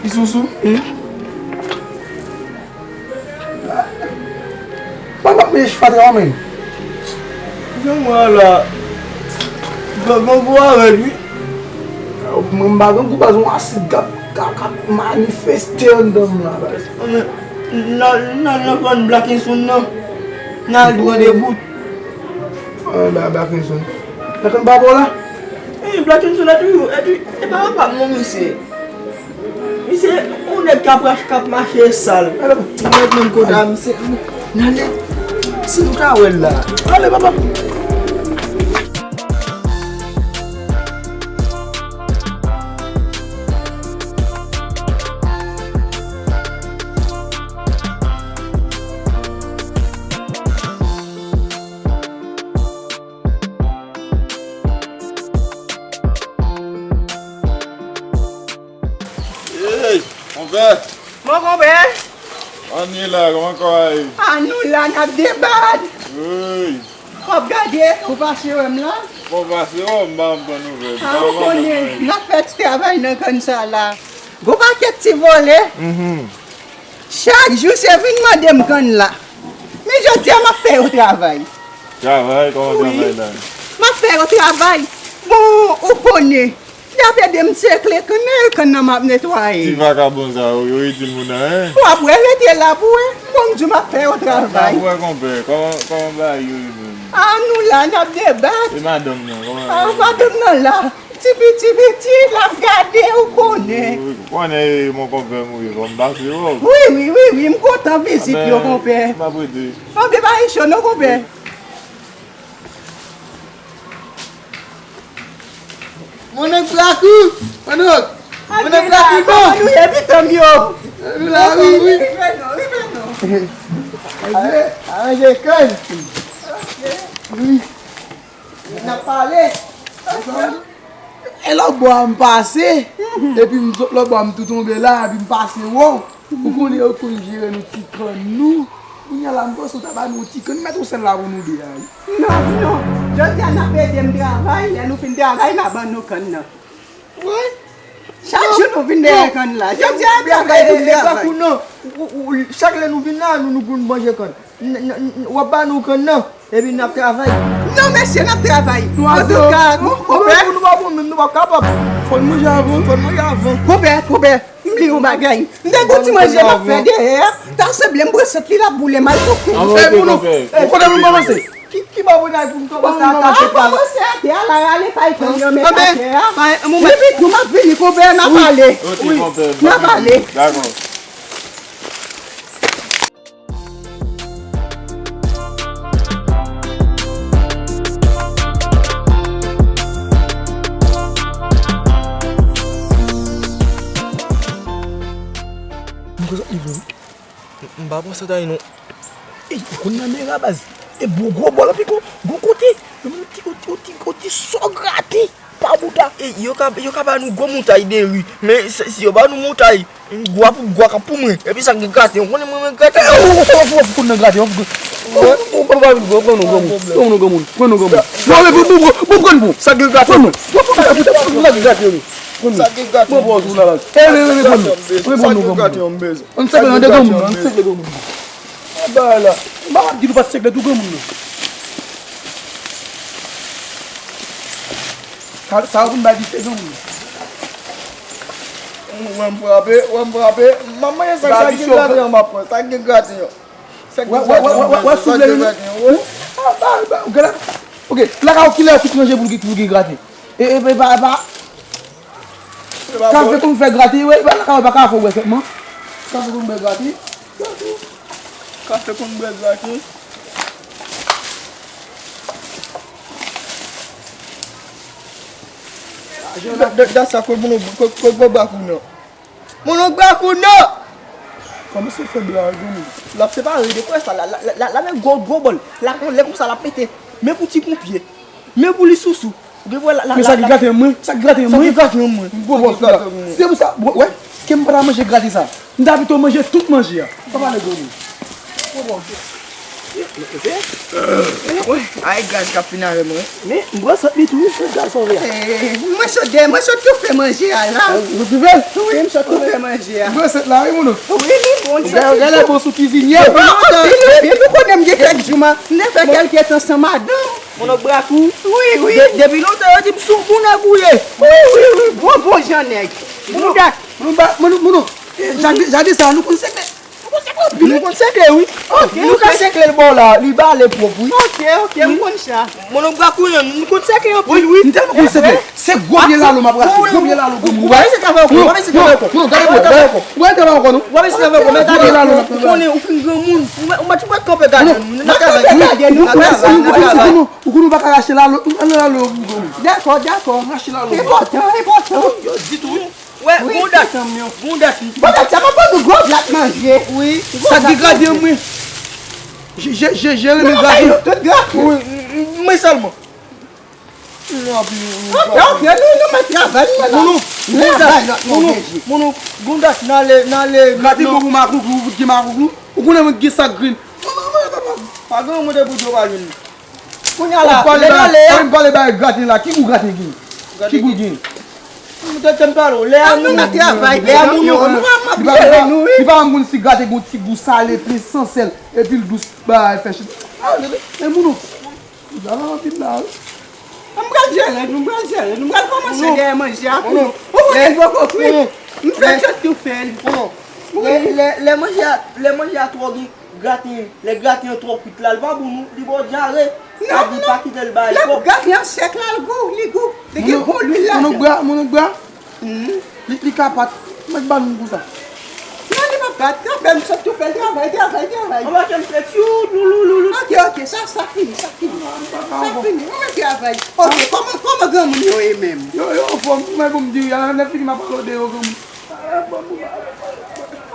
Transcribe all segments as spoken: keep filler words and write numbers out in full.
Ti Sousou. Mwen pa mèt fatra, men. Jan mwen la. Gon, gon gwo avèl, wi. Mwen m pa gen gou baz, yon asid k ap, k ap, k ap manifeste anndan m la, baz. Nan, nan, nan, nan, Black Ensoun nan. Nan al pran de bout. An, ba, Black Ensoun. Black Ensoun pa bò la? Wi, Black Ensoun la toujou, epi, e pa papa m non, misye. Misye, yon nèg k ap rach, k ap mache sal. Mwen menm kota misye, nan lè, si nou ka wè l la. Ale, papa. Ey, konpè! Bon, konpè! Ann ye la, kòman kò a ye? A nou la, n ap debat! Ey! W ap gade, ou pase wè m la? Bon, pase wè m, m pa konn pran nouvèl. A, ou konnen, n ap fè ti travay nan kann sa la. Gon pakèt ti vòlè. Chak jou se vin mande m kann la. Men jodi a m ap fè yo travay. Travay? Kòman travay la? M ap fè yo travay. Bon, ou konnen, y ap ede m sekle kann nan, e kann nan m ap netwaye. Ti vakabon sa yo, yo itil moun nan, en? W ap wè, rete la pou wè. Bon, m di w m ap fè yo travay. N ap wè, konpè. Kòman, kòman bagay yo ye menm? A nou la, n ap debat. E madanm nan, kòman? A, madanm nan la. Ti piti piti, l ap gade, ou konnen. Ou konnen, e, mon konpè m ou ye, fò m pase wè w. Wi, wi, wi, wi, m kontan vizit yo, konpè. M ap rete. Anben, pa gen cho non, konpè. Mon nèg Brakou, mon nèg. Mon nèg Brakou, bon. Kòman nou ye, pitanm yo? Nou la, wi, wi. Rive non, rive non. Aranje kay. Wi. N ap pale. E lòt bò a m pase, epi m sot lòt bò a m tou tonbe la, epi m pase wè w. Ou konnen yo konn jere nou ti kann nou. Kounye a la m panse w ta ba nou yon ti kann, mèt yon sèl la pou nou de a wi. Non, non. Jodi a n ap ede m travay, lè nou fin travay, n a ban nou kann nan. Wi. Chak jou nou vin dèyè kann la. Jodi a travay pou travay. Ou, ou, ou, chak lè nou vin la, nou, nou konn manje kann. N, n, n, w ap ba nou kann nan, epi n ap travay. Non, mesye, n ap travay. Antouka, konpè. Nou pa bon menm, nou pa kapab. Fò n manje avan. Fò n manje avan. Konpè, konpè, m di yon bagay. M te gon ti manje m ap fè dèyè a. Ta sanble m pran sant li l ap boule m al tou. Fè pou nou. Kote nou kòmanse? Ki, ki babonay pou m kòmanse atake la? Kòmanse atè a la, rale kay kann yo, met atè a. Epi tou m ap vini, konpè, n a pale. N a pale. Dakò. M pa panse ta ye non. Ey, ou konn nan mera baz. E bon gwo bòl anpi gon, gon kote. Yon ti, yon ti, yon ti, yon ti sò grate. Pa bouda. E, yo ka, yo ka ba nou gwo moutay de ri. Men si, si yo ba nou moutay, gwa pou gwa k ap pou mwen. Epi sa k gen graten, ou konnen mwen renmen graten. E, ou, ou, ou, ou konn nan graten, ou, ou, ou pa vin gwo, pran non granmoun. Pran non granmoun. Pran non granmoun. Non, men pou, pou, pou, pou pran pou. Sa k gen graten. Pran non. Pran pou sa k gen graten, wi. Pran non. Sa k gen graten. Pran pou ou la la. E, men, men, men, pran non. Pran, pran non granmoun. Ann sègle nan de granmoun, ann sègle granmoun. E bagay la. M pa di nou pa sègle tou granmoun nan. Sa, sa yo vin bay dife granmoun. Wè m frape, wè m frape. M ap manje sa, sa k gen graten an, m ap pran. Sa k gen graten an. Sa k gen graten an, m bezwen. Sa k gen graten an, wi. A, ba, ba, gade. Ok, lakay ou kilè ki t ranje pou l gen, pou l gen graten? E, e, e, ba, ba. Kafe konn fè graten, wi, ba, lakay ou pa kafe, ou bwè sèlman. Kafe konn bwè graten. Kafe konn bwè graten. Da, da, da sa, kote moun, kote, kote gwo bakoun nan? Moun nan gwo bakoun nan! Kòmanse fè blag, moun. L ap separe de près la, la, la, la, la, men gwo, gwo bòl. La, lè konsa, l ap pete. Men pou ti ponpye. Men pou li sousou. Ou gen pou wè la, la, men sa ki graten mwen, sa ki graten mwen. Sa ki graten mwen. Gwo bòl sou la. Se pou sa, wè, ke m pa ta manje graten sa. M ta pito manje tout manje a. Pa pale gwo moun. Gwo bòl. Wi, ay gaz k ap fini avè mwen. Men, m pran sant li tou, wi, sant gason vè a. Eh, mwen sot dèyè, mwen sot toufe manje a la. Ou toufe l? Wi, m sot toufe manje a. M pran sant la, wi, moun. Wi, li bon, li soti bon. Gade bon sou kizinyè. Depi lontan, depi nou konnen m gen kèk jou, m te fè kèlke tan san madanm. Moun nan brakou. Wi, wi. De- depi lontan, yo di m sou moun nan gouye. Wi, wi, wi, bon, bon jan nèg. Moun dat. Moun ba, moun, moun, eh, jade, jade sa, nou konn sekle. Nou konn sekle, wi. Ok, nou ka sekle l ba w la, li bale pwòp, wi. Ok, ok, m konn sa. Moun nan brakou, nou konn sekle anpil, wi. M tèlman konn sekle. Se gwo pye lalo m ap rache, gwo pye lalo gwo mou. Ou pa vin sekle avè w, ou pa vin sekle avè w. Non, non, gade, gade, gade. Ou pa vin sekle avè w, non. Ou pa vin sekle avè w, men gade. Ou konnen ou fin granmoun. Ou mèt, ou mèt kanpe gade nou. N ap travay. Ou konnen ou pa ka rache lalo, lalo, lalo. Dakò, dakò. Rache lalo. Enpòtan, enpòtan. Yo di tou, wi. Wè, wi, bon dat, bon dat. Bon dat, sa pa pou nou gwo plat manje. Wi. Sa degade mwen. Je, je, je, je renmen gade. Tout gra. Wi, mwen sèlman. Ok, ok, nou, nou mèt travay, nou la. Mounou, nou travay, lòt nou veje. Mounou, bon dat, n ale, n ale. Gade pou makout, pou gen makout. Ou konnen mwen gen sak grenn. Pa gen yon mande pou di w pa jwenn li. Kounye a la, lè n ale a. Ou pale ba, ou pale ba graten la. Ki gou graten gen? Ki gou gen? M te, te m pale w. Lè a nou nan travay, lè a nou, nou, nou pa mank jere nou, wi. Li pa konn si graten gon ti gou sale, plen san sèl, epi l dous, bagay fè chita. Ah, men moun, nou travay anpil la, wi. M pral jere nou, m pral jere nou, m pral kòmanse dèyè manje a pou nou. Ou konnen l poko kwit. M fèk sot toufe l. Lè, lè, lè manje a, lè manje a twò gen graten, lè graten an twò kwit la, li pa bon non, li ba w dyare. Sa di pa kite l bay kòb. Lè graten an sèk la, li gou, li gou. Li gen gwo lwil ladan. Mononk bra, mononk bra. Li, li ka pat. Mèt ba nou konsa. Non, li pa pat. Kanpe m sot toufe l, travay, travay, travay. Anba kè m fè tyou, lou, lou, lou, lou. Ok, ok, sa, sa fini, sa fini. Sa fini. Ou mèt travay. Ok, kòman, kòman granmoun yo ye menm? Yo, yo anfòm, men bon, m di w, y a lè fini m ap pale de yo granmoun.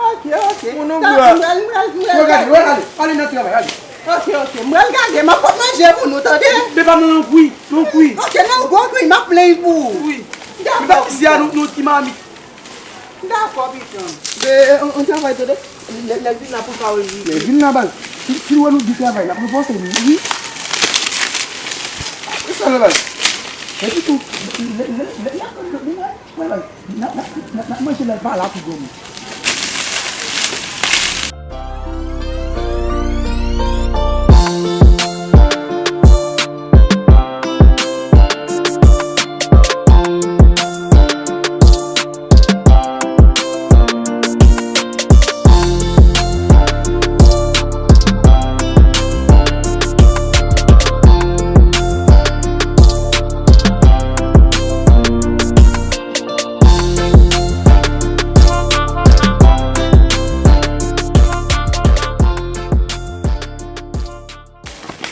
Ok, ok. Mononk bra. Mwen gade, mwen gade. Ale nan travay, ale. Ok, ok. Mwen gade, m ap pot manje pou nou, tande? Men pa nan yon kwi, nan yon kwi. Ok, nan yon gwo kwi, m ap plenn pou ou. Wi. Dakò. Men pa isi a, nou, nou ti mamit. Dakò, pitit. Men, on, on travay, tande? Lè, lè l vin la pou l ka wè li. Men vin la, baz. Si, si l wè nou di travay, l ap ranfòse nou, wi. E sa, baz. Epi tou, lè, lè, lè, lè, lè, lè, Mwen, n ap, n ap, n ap, n ap manje lè l pa la pou granmoun.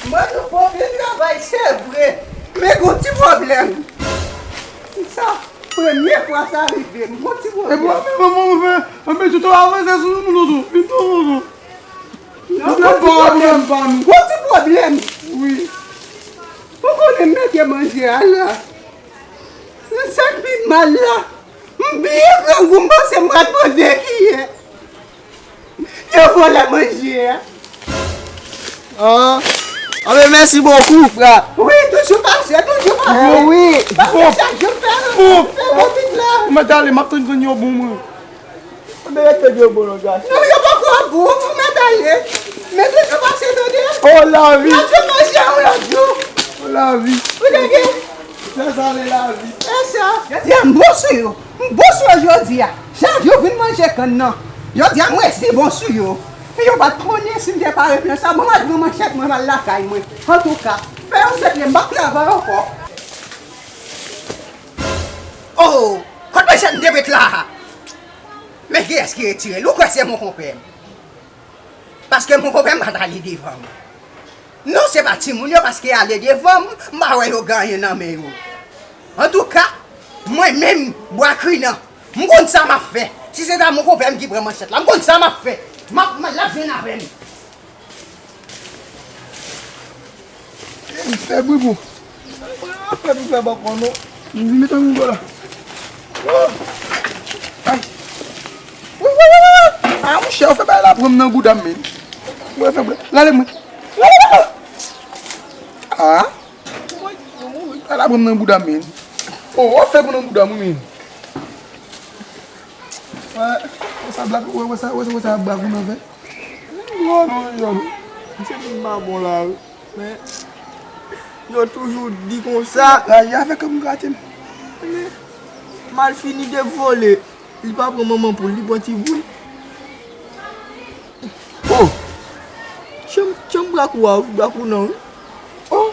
Mwen nou fò byen travay, se vre. Men gon ti pwoblèm. Sa, premye fwa sa rive m. Gon ti pwoblèm. E bon, men manman, mwen fè, mwen fè tout avanse sou nou tou. Li tou tou. Non, gon ti pwoblèm. Gon ti pwoblèm. Wi. Ou konnen m mete manje a la. Men sa k pi mal la, m byen grangou, m panse m pral pran de kiyè. Yo vòlè manje a. Ah. Ah, men mèsi bokou, fra. Wi, toujou pase, toujou pase. Ah, wi. Paske chak jou fè, fè bon tit la. Ou mèt ale, m ap tann grenn yo bon, mwen. Mwen rete gen bon langaj. Non, yo poko bon, ou mèt ale. Men toujou pase, tande. Oh, lavi. Lòt jou manje a, yon lòt jou. Oh, lavi. Ou tande? Fè sa ale lavi. Fè sa. Jodi a, m bon sou yo. M bon sou yo jodi a. Chak jou vin manje kann nan. Jodi a, m resi bon sou yo. Men yo pa t konnen si m te pare pran sa. Bon, m al pran manchèt mwen, m al lakay mwen. Antouka, fè yon sèt lè, m p ap travay ankò. Oh! Kot manchèt m te met la? Men kiyès ki retire l? Ou kwè se mon konpè m? Paske mon konpè m pa t ale devan m. Non, se pa timoun yo, paske ale devan m, m pa wè yo gen anyen nan men yo. Antouka, mwen menm, Bwa Krinan, m konn sa m ap fè. Si se ta mon konpè m ki pran manchèt la, m konn sa m ap fè. M ap, m, l ap jwenn avè m. Fè bri pou. Fè bri, fè bòkò non. M vin met yon gwo la. Oh. Ay. Wi, wi, wi, wi, wi. Ah, monchè, ou fè bagay la pran m nan gouda m, men. Mwen fè bri. Lale mwen. Wi, Ah? Mwen, mwen, ala pran nan bouda m, men. Oh, w ap fè pran nan bouda m, wi, men. Wè, wè sa blak, wè, wè sa, wè sa, wè sa blak ou nan fè? Yo, non, yo, non. Misye vin pa bon la, wi. Men, yo toujou di konsa. Rayi avèk moun gate m. Men, malfini de vole. Li pa pran manman poul, li pran ti poul. Oh! Chanm, chanm brak ou a, wi, brak ou nan, wi. Oh!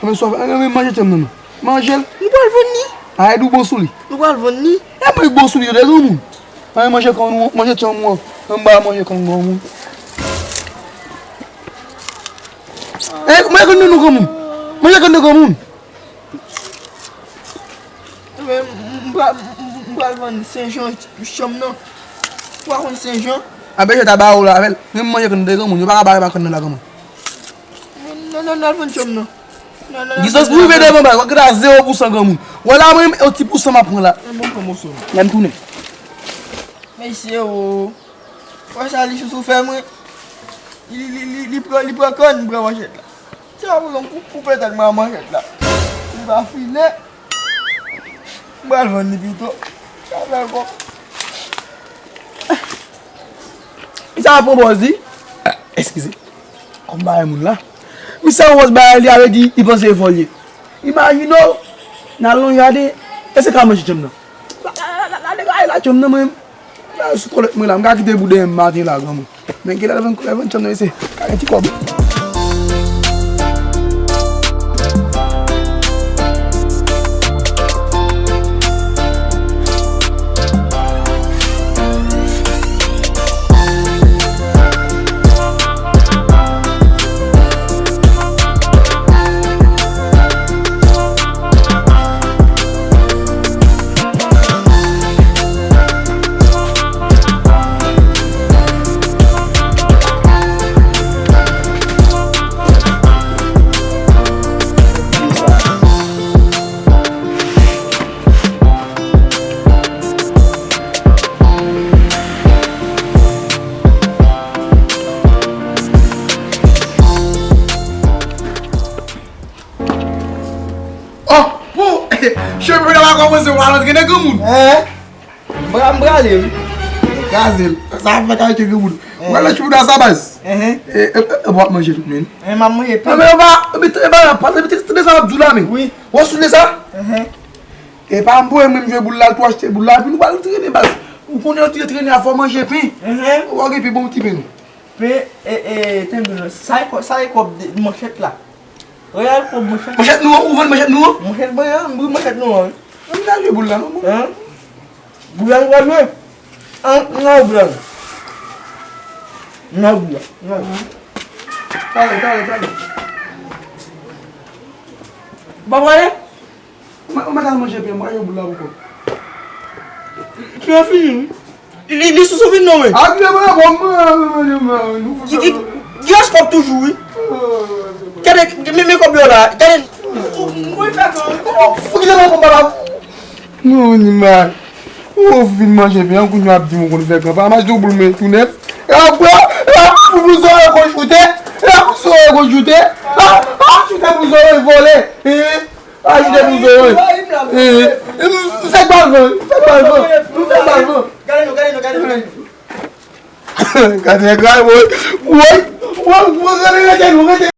Anben swa, anben manje chanm nan, non. Manje l. Nou pral vann li. Ay, di w bon sou li. Nou pral vann li. E mwen bon sou li, de granmoun. Anben manje chanm ou, manje chanm ou an. Anba manje chanm granmoun. E, manje chanm nan, granmoun. Manje chanm nan, granmoun. Mwen, m, m, m pral, m, m pral vann Sen Jan chanm nan. Ou pa konn Sen Jan? Anben, je ta ba ou la, avè l. Menm manje chanm de granmoun, yo pa ka bare pa chanm nan la, granmoun. Non, non, non, al vann chanm nan. Non, non, non, Gizans pou rive devan ba, w ap gade a zewo pou san granmoun. Wè la, mwen, yon ti pou san m ap pran la. Bon, pran moso. Lè m tounen. Mesye, o. Wè sa li sou sou fè mwen. Li, li, li, li pran, li pran kòn, li pran manchèt la. Ti apre yon kou, koupe tèt mwen a manchèt la. Li pa file. M pral vann li pito. Sa fè kòb. Misye ap pran pòz li. Eskize. Kòm bagay moun la. Misye ap pran pòz bagay li, a vle di, li panse e vòl ye. Imajine w, nan lonjade, e se ka manje chanm nan. La, la, la, la, la, la, chanm nan mwen. Sou kolèt mwen la, m ka kite pou demen maten la, granmoun. Men gen lè vann, lè vann chanm nan, mesye, ka gen ti kòb. Oh, pou cheve la pa kòmanse w al antrene granmoun. Hein? M pra-, m prale, wi. Kraze l. Sa ap fè kalite granmoun. Hein. Ou wè lòt cheve la sa baz? Hein. E, e, e, w ap manje tout, men. Hein, m ap manje tout. Nan, men, e pa, e, e, e, pa, e, e, tande sa m ap di w la, men. Wi. Ou sou de sa? Hein. E pa m pou mwen, m jwe boul la, tou achte boul la, epi nou pral antrene baz. Ou konnen antrene a fò manje pen. Hein. Ou pa gen pen, bon ti pen. Pen, e, e, tande non. Sa e kò-, sa e kòb de manchèt la. Reyèl pou manchèt. Manchèt nou an, ou vann manchèt nou an? Manchèt mwen an, m pran manchèt nou an, wi. Ann al jwe boul la, non, mwen. Hein? Boul la nou pral jwe? An, nou al boul la. Nou al boul la. Nou al. Talè, talè, talè. Ou pa prale? Ou mèt al manje pen, mwen jwe boul la pou kò. Pen an fini, wi. Li, li sou souvin non, men. A, byen, mwen, bon, mwen, mwen, mwen, mwen, nou fè. Ki, ki, ki rès kòb toujou, wi. Gade, men, men kòb yo la. Gade. Ou, ou, ou fè kò. Ou, ou kite mwen konba la. Non, ni mal. Ou fin manje pen an, kounye a ap di m ou konn fè kanpa. M achte yon boul men tou nèf. E ap pran, e ap pran pou zòrèy kon choute. E ap pran zòrèy kon choute. A, a, choute pou zòrèy vòlè. E, Ajoute pou zòrèy. Eh, eh, m fè bal van, m fè bal van, m fè bal van. Gade nou, gade nou, gade nou, gade nou. Gade nèg la, woy, woy, woy, woy, gade, gade nou, gade.